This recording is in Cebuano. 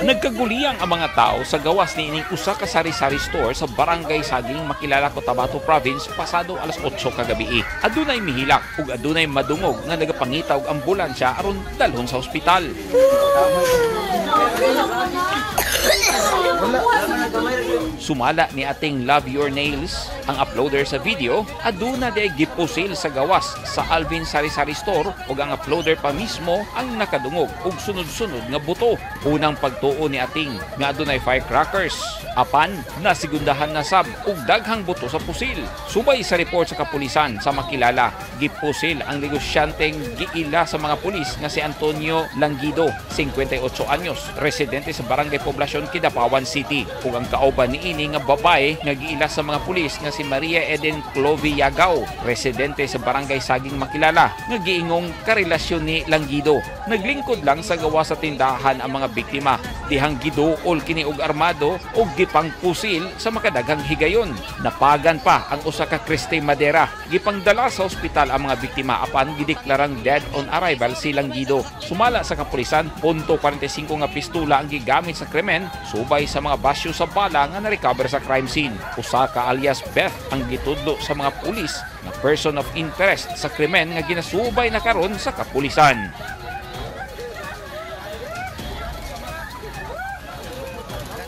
Nagkaguliyang ang mga tao sa gawas ni ining usa ka sari-sari store sa Barangay Saging, Makilala, Cotabato Province pasado alas 8 kagabi. Adunay mihilak ug adunay madungog nga nagapangita og ambulansya aron dalhon sa ospital. Sumala ni ating Love Your Nails, ang uploader sa video, aduna di gipusil sa gawas sa Alvin Sari-Sari Store ug ang uploader pa mismo ang nakadungog og sunod-sunod nga buto. Unang pagtuo ni ating nga adunay firecrackers, apan nasigundahan na sab og daghang buto sa pusil. Subay sa report sa kapulisan sa Makilala, gipusil ang negosyanteng giila sa mga pulis nga si Antonio Languido, 58 anyos, residente sa Barangay Poblacion, Kidapawan City, ug ang kauban niini nga babae nga giila sa mga pulis nga si Maria Eden Clovi Yagao, residente sa Barangay Saging, Makilala, nga giingong karelasyon ni Languido. Naglingkod lang sa gawas sa tindahan ang mga biktima dihang giduol kini og armado ug gipangpusil sa makadaghang higayon. Napagan pa ang usa ka Kriste Madera. Gipangdala sa ospital ang mga biktima apan gideklarang dead on arrival si Languido. Sumala sa kapulisan, .45 nga pistula ang gigamit sa krimen subay sa mga basyo sa bala nga na-recover sa crime scene. Usa ka alias Beth ang gitudlo sa mga pulis nga person of interest sa krimen nga ginasubay na karon sa kapulisan.